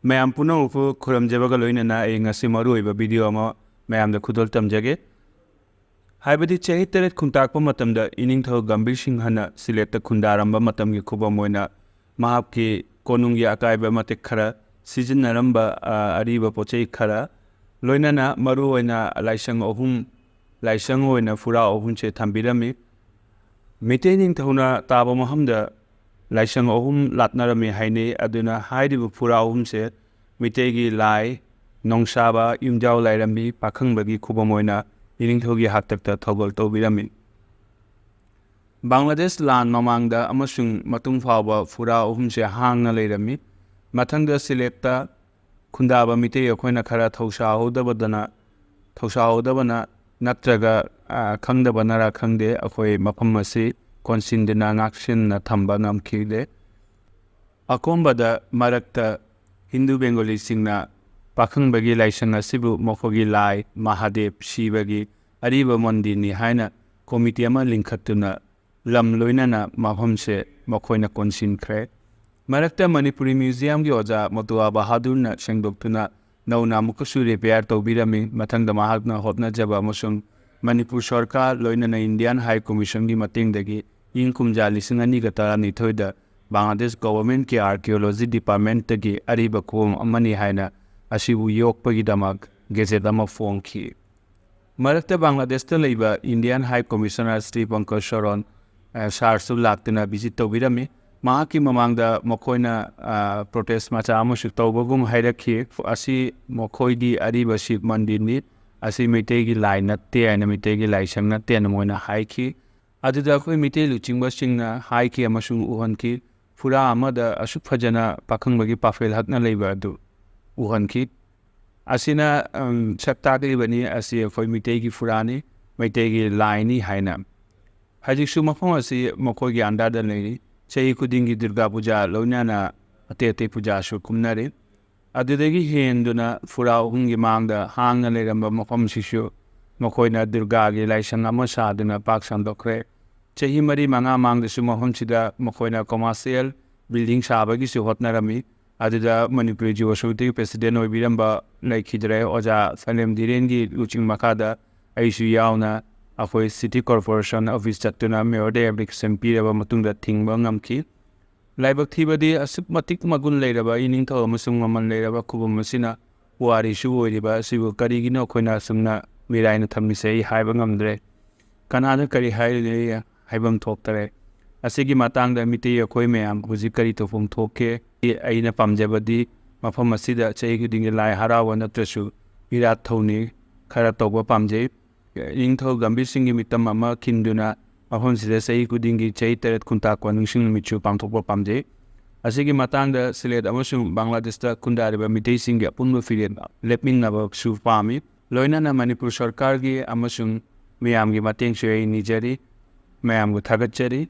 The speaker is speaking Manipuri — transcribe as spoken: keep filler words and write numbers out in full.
ꯃꯌꯥꯝ ꯄꯨꯝꯅꯃꯛꯄꯨ ꯈꯨꯔꯨꯝꯖꯕꯒ ꯂꯣꯏꯅꯅ ꯑꯩ ꯉꯁꯤ ꯃꯔꯨꯑꯣꯏꯕ ꯚꯤꯗꯤꯑꯣ ꯑꯃ ꯃꯌꯥꯝꯗ ꯈꯨꯗꯣꯜ ꯇꯝꯖꯒꯦ꯫ ꯍꯥꯏꯕꯗꯤ ꯆꯍꯤ ꯇꯔꯦꯠ ꯈꯨꯟꯇꯥꯛꯄ ꯃꯇꯝꯗ ꯏꯅꯤꯡꯊꯧ ꯒꯝꯚꯤꯔ ꯁꯤꯡꯍꯅ ꯁꯤꯂꯦꯠꯇ ꯈꯨꯟꯗꯥꯔꯝꯕ ꯃꯇꯝꯒꯤ ꯈꯨꯕꯝ ꯑꯣꯏꯅ ꯃꯍꯥꯛꯀꯤ ꯀꯣꯅꯨꯡꯒꯤ ꯑꯀꯥꯏꯕ ꯃꯇꯦꯛ ꯈꯔ, ꯁꯤꯖꯤꯟꯅꯔꯝꯕ, ꯑ, ꯑꯔꯤꯕ ꯄꯣꯠ ꯆꯩ ꯈꯔ, ꯂꯣꯏꯅꯅ ꯃꯔꯨꯑꯣꯏꯅ ꯂꯥꯏꯁꯪ ꯑꯍꯨꯝ, ꯂꯥꯏꯁꯪ ꯑꯣꯏꯅ ꯐꯨꯔꯥ ꯑꯍꯨꯝꯁꯦ ꯊꯝꯕꯤꯔꯝꯃꯤ꯫ ꯃꯩꯇꯩ ꯅꯤꯡꯊꯧꯅ ꯇꯥꯕ ꯃꯐꯝꯗ ꯂꯥꯏꯁꯪ ꯑꯍꯨꯝ ꯂꯥꯠꯅꯔꯝꯃꯤ ꯍꯥꯏꯅꯩ꯫ ꯑꯗꯨꯅ ꯍꯥꯏꯔꯤꯕ ꯐꯨꯔꯥ ꯑꯍꯨꯝꯁꯦ ꯃꯩꯇꯩꯒꯤ ꯂꯥꯏ ꯅꯣꯡꯁꯥꯕ, ꯌꯨꯝꯖꯥꯎ ꯂꯥꯏꯔꯦꯝꯕꯤ, ꯄꯥꯈꯪꯕꯒꯤ ꯈꯨꯕꯝ ꯑꯣꯏꯅ ꯏꯅꯤꯡꯊꯧꯒꯤ ꯍꯥꯛꯇꯛꯇ ꯊꯧꯒꯜ ꯇꯧꯕꯤꯔꯝꯃꯤ꯫ ꯕꯪꯒ꯭ꯂꯥꯗꯦꯁ ꯂꯥꯟ ꯃꯃꯥꯡꯗ ꯑꯃꯁꯨꯡ ꯃꯇꯨꯡ ꯐꯥꯎꯕ ꯐꯨꯔꯥ ꯑꯍꯨꯝꯁꯦ ꯍꯥꯡꯅ ꯂꯩꯔꯝꯃꯤ꯫ ꯃꯊꯪꯗ ꯁꯤꯂꯦꯠꯇ ꯈꯨꯟꯗꯥꯕ ꯃꯤꯇꯩ ꯑꯩꯈꯣꯏꯅ ꯈꯔ ꯊꯧꯁꯥꯍꯧꯗꯕꯗꯅ, ꯊꯧꯁꯥꯍꯧꯗꯕꯅ ꯅꯠꯇ꯭ꯔꯒ, ꯑ, ꯈꯪꯗꯕꯅꯔ ꯈꯪꯗꯦ, ꯑꯩꯈꯣꯏ ꯃꯐꯝ ꯑꯁꯤ ꯀꯣꯟꯁꯤꯟꯗꯨꯅ ꯉꯥꯛꯁꯤꯟꯅ ꯊꯝꯕ ꯉꯝꯈꯤꯗꯦ꯫ ꯑꯀꯣꯝꯕꯗ ꯃꯔꯛꯇ ꯍꯤꯟꯗꯨ ꯕꯦꯡꯒꯣꯂꯤꯁꯤꯡꯅ ꯄꯥꯈꯪꯕꯒꯤ ꯂꯥꯏꯁꯪ ꯑꯁꯤꯕꯨ ꯃꯈꯣꯏꯒꯤ ꯂꯥꯏ ꯃꯍꯥꯗꯦꯕ ꯁꯤꯕꯒꯤ ꯑꯔꯤꯕ ꯃꯟꯗꯤꯔꯅꯤ ꯍꯥꯏꯅ ꯀꯣꯃꯤꯇꯤ ꯑꯃ ꯂꯤꯡꯈꯠꯇꯨꯅ ꯂꯝ ꯂꯣꯏꯅꯅ ꯃꯐꯝꯁꯦ ꯃꯈꯣꯏꯅ ꯀꯣꯟꯁꯤꯟꯈ꯭ꯔꯦ꯫ ꯃꯔꯛꯇ ꯃꯅꯤꯄꯨꯔꯤ ꯃ꯭ꯌꯨꯖꯤꯌꯝꯒꯤ ꯑꯣꯖꯥ ꯃꯣꯇꯨꯋꯥ ꯕꯍꯥꯗꯨꯔꯅ ꯁꯦꯡꯗꯣꯛꯇꯨꯅ ꯅꯧꯅ ꯑꯃꯨꯛꯀꯁꯨ ꯔꯤꯄꯦꯌꯔ ꯇꯧꯕꯤꯔꯝꯃꯤ꯫ ꯃꯊꯪꯗ ꯃꯍꯥꯛꯅ ꯍꯣꯠꯅꯖꯕ ꯑꯃꯁꯨꯡ ꯃꯅꯤꯄꯨꯔ ꯁꯔꯀꯥꯔ ꯂꯣꯏꯅꯅ ꯏꯟꯗꯤꯌꯥꯟ ꯍꯥꯏ ꯀꯃꯤꯁꯟꯒꯤ ꯃꯇꯦꯡꯗꯒꯤ ꯏꯪ ꯀꯨꯝꯖꯥ ꯂꯤꯁꯤꯡ ꯑꯅꯤꯒ ꯇꯔꯥꯅꯤꯊꯣꯏꯗ ꯕꯪꯒ꯭ꯂꯥꯗꯦꯁ ꯒꯣꯚꯔꯟꯃꯦꯟꯠꯀꯤ ꯑꯥꯔꯀꯤꯑꯣꯂꯣꯖꯤ ꯗꯤꯄꯥꯔꯠꯃꯦꯟꯠꯇꯒꯤ ꯑꯔꯤꯕ ꯈꯨꯕꯝ ꯑꯃꯅꯤ ꯍꯥꯏꯅ ꯑꯁꯤꯕꯨ ꯌꯣꯛꯄꯒꯤꯗꯃꯛ ꯒꯦꯖꯦꯠ ꯑꯃ ꯐꯣꯡꯈꯤ꯫ ꯃꯔꯛꯇ ꯕꯪꯒ꯭ꯂꯥꯗꯦꯁꯇ ꯂꯩꯕ ꯏꯟꯗꯤꯌꯥꯟ ꯍꯥꯏ ꯀꯃꯤꯁꯅꯔ ꯁ꯭ꯔꯤ ꯄꯪꯀꯖ ꯁꯣꯔꯣꯟ, ꯑ, ꯁꯥꯔꯁꯨ ꯂꯥꯛꯇꯨꯅ ꯚꯤꯖꯤꯠ ꯇꯧꯕꯤꯔꯝꯃꯤ꯫ ꯃꯍꯥꯛꯀꯤ ꯃꯃꯥꯡꯗ ꯃꯈꯣꯏꯅ, ꯑ, ꯄ꯭ꯔꯣꯇꯦꯁ ꯃꯆꯥ ꯑꯃꯁꯨ ꯇꯧꯕꯒꯨꯝ ꯍꯥꯏꯔꯛꯈꯤ꯫ ꯑꯁꯤ ꯃꯈꯣꯏꯗꯤ ꯑꯔꯤꯕ ꯁꯤꯕ ꯃꯟꯗꯤꯔꯅꯤ, ꯑꯁꯤ ꯃꯩꯇꯩꯒꯤ ꯂꯥꯏ ꯅꯠꯇꯦ ꯍꯥꯏꯅ, ꯃꯩꯇꯩꯒꯤ ꯂꯥꯏꯁꯪ ꯅꯠꯇꯦ ꯍꯥꯏꯅ ꯃꯣꯏꯅ ꯍꯥꯏꯈꯤ꯫ ꯑꯗꯨꯗ ꯑꯩꯈꯣꯏ ꯃꯩꯇꯩ ꯂꯨꯆꯤꯡꯕꯁꯤꯡꯅ ꯍꯥꯏꯈꯤ ꯑꯃꯁꯨꯡ ꯎꯍꯟꯈꯤ, ꯐꯨꯔꯥ ꯑꯃꯗ ꯑꯁꯨꯛ ꯐꯖꯅ ꯄꯥꯈꯪꯕꯒꯤ ꯄꯥꯐꯦꯜ ꯍꯛꯅ ꯂꯩꯕ ꯑꯗꯨ ꯎꯍꯟꯈꯤ꯫ ꯑꯁꯤꯅ, ꯎꯝ, ꯁꯛ ꯇꯥꯛꯂꯤꯕꯅꯤ, ꯑꯁꯤ ꯑꯩꯈꯣꯏ ꯃꯩꯇꯩꯒꯤ ꯐꯨꯔꯥꯅꯤ, ꯃꯩꯇꯩꯒꯤ ꯂꯥꯏꯅꯤ ꯍꯥꯏꯅ꯫ ꯍꯧꯖꯤꯛꯁꯨ ꯃꯐꯝ ꯑꯁꯤ ꯃꯈꯣꯏꯒꯤ under ꯗ ꯂꯩꯔꯤ꯫ ꯆꯍꯤ ꯈꯨꯗꯤꯡꯒꯤ ꯗꯨꯔꯒꯥ ꯄꯨꯖꯥ ꯂꯣꯏꯅꯅ ꯑꯇꯩ ꯑꯇꯩ ꯄꯨꯖꯥꯁꯨ ꯀꯨꯝꯅꯔꯤ꯫ ꯑꯗꯨꯗꯒꯤ ꯍꯦꯟꯗꯨꯅ ꯐꯨꯔꯥ ꯑꯍꯨꯝꯒꯤ ꯃꯥꯡꯗ ꯍꯥꯡꯅ ꯂꯩꯔꯝꯕ ꯃꯐꯝꯁꯤꯁꯨ ꯃꯈꯣꯏꯅ ꯗꯨꯔꯒꯥꯒꯤ ꯂꯥꯏꯁꯪ ꯑꯃ ꯁꯥꯗꯨꯅ ꯄꯥꯛ ꯁꯟꯗꯣꯛꯈ꯭ꯔꯦ꯫ ꯆꯍꯤ ꯃꯔꯤ ꯃꯉꯥ ꯃꯥꯡꯗꯁꯨ ꯃꯐꯝꯁꯤꯗ ꯃꯈꯣꯏꯅ commercial building ꯁꯥꯕꯒꯤꯁꯨ ꯍꯣꯠꯅꯔꯝꯃꯤ꯫ ꯑꯗꯨꯗ ꯃꯅꯤꯄꯨꯔ ꯖꯤꯑꯣ ꯁꯣꯁꯥꯏꯇꯤꯒꯤ ꯄ꯭ꯔꯦꯁꯤꯗꯦꯟ ꯑꯣꯏꯕꯤꯔꯝꯕ ꯂꯩꯈꯤꯗ꯭ꯔꯦ ꯑꯣꯖꯥ ꯁꯂꯦꯝ ꯙꯤꯔꯦꯟꯒꯤ ꯂꯨꯆꯤꯡ ꯃꯈꯥꯗ ꯑꯩꯁꯨ ꯌꯥꯎꯅ ꯑꯩꯈꯣꯏ ꯁꯤꯇꯤ ꯀꯣꯔꯄꯣꯔꯦꯁꯟ ꯑꯣꯐꯤꯁ ꯆꯠꯇꯨꯅ ꯃꯦꯌꯔꯗ ꯑꯦꯄ꯭ꯂꯤꯀꯦꯁꯟ ꯄꯤꯔꯕ ꯃꯇꯨꯡꯗ ꯊꯤꯡꯕ ꯉꯝꯈꯤ꯫ ꯂꯥꯏꯕꯛ ꯊꯤꯕꯗꯤ ꯑꯁꯨꯛ ꯃꯇꯤꯛ ꯃꯒꯨꯟ ꯂꯩꯔꯕ ꯏꯅꯤꯡꯊꯧ ꯑꯃꯁꯨꯡ ꯃꯃꯜ ꯂꯩꯔꯕ ꯈꯨꯕꯝ ꯑꯁꯤꯅ ꯄꯨꯋꯥꯔꯤꯁꯨ ꯑꯣꯏꯔꯤꯕ ꯑꯁꯤꯕꯨ ꯀꯔꯤꯒꯤꯅꯣ ꯑꯩꯈꯣꯏꯅ ꯑꯁꯨꯝꯅ ꯃꯤꯔꯥꯏꯅ ꯊꯝꯂꯤꯁꯦ ꯑꯩ ꯍꯥꯏꯕ ꯉꯝꯗ꯭ꯔꯦ꯫ ꯀꯅꯥꯅ ꯀꯔꯤ ꯍꯥꯏꯔꯤꯅꯣ ꯑꯩ ꯍꯥꯏꯐꯝ ꯊꯣꯛꯇꯔꯦ꯫ ꯑꯁꯤꯒꯤ ꯃꯇꯥꯡꯗ ꯃꯤꯇꯩ ꯑꯩꯈꯣꯏ ꯃꯌꯥꯝ ꯍꯧꯖꯤꯛ ꯀꯔꯤ ꯇꯧꯐꯝ ꯊꯣꯛꯀꯦ? ꯑꯩꯅ ꯄꯥꯝꯖꯕꯗꯤ ꯃꯐꯝ ꯑꯁꯤꯗ ꯆꯍꯤ ꯈꯨꯗꯤꯡꯒꯤ ꯂꯥꯏ ꯍꯔꯥꯎꯕ ꯅꯠꯇ꯭ꯔꯁꯨ ꯏꯔꯥꯠ ꯊꯧꯅꯤ ꯈꯔ ꯇꯧꯕ ꯄꯥꯝꯖꯩ꯫ ꯏꯅꯤꯡꯊꯧ ꯒꯝꯚꯤꯔ ꯁꯤꯡꯒꯤ ꯃꯤꯇꯝ ꯑꯃ ꯈꯤꯟꯗꯨꯅ ꯃꯐꯝꯁꯤꯗ ꯆꯍꯤ ꯈꯨꯗꯤꯡꯒꯤ ꯆꯍꯤ ꯇꯔꯦꯠ ꯈꯨꯟꯇꯥꯛꯄ ꯅꯤꯡꯁꯤꯡ ꯅꯨꯃꯤꯠꯁꯨ ꯄꯥꯡꯊꯣꯛꯄ ꯄꯥꯝꯖꯩ꯫ ꯑꯁꯤꯒꯤ ꯃꯇꯥꯡꯗ ꯁꯤꯂꯦꯠ ꯑꯃꯁꯨꯡ ꯕꯪꯒ꯭ꯂꯥꯗꯦꯁꯇ ꯈꯨꯟꯗꯥꯔꯤꯕ ꯃꯤꯇꯩꯁꯤꯡꯒꯤ ꯑꯄꯨꯟꯕ ꯐꯤꯔꯦꯞ ꯂꯦꯞꯃꯤꯟꯅꯕꯁꯨ ꯄꯥꯝꯃꯤ꯫ ꯂꯣꯏꯅꯅ ꯃꯅꯤꯄꯨꯔ ꯁꯔꯀꯥꯔꯒꯤ ꯑꯃꯁꯨꯡ ꯃꯤꯌꯥꯝꯒꯤ ꯃꯇꯦꯡꯁꯨ ꯑꯩ ꯅꯤꯖꯔꯤ꯫ ꯃꯌꯥꯝꯕꯨ ꯊꯥꯒꯠꯆꯔꯤ꯫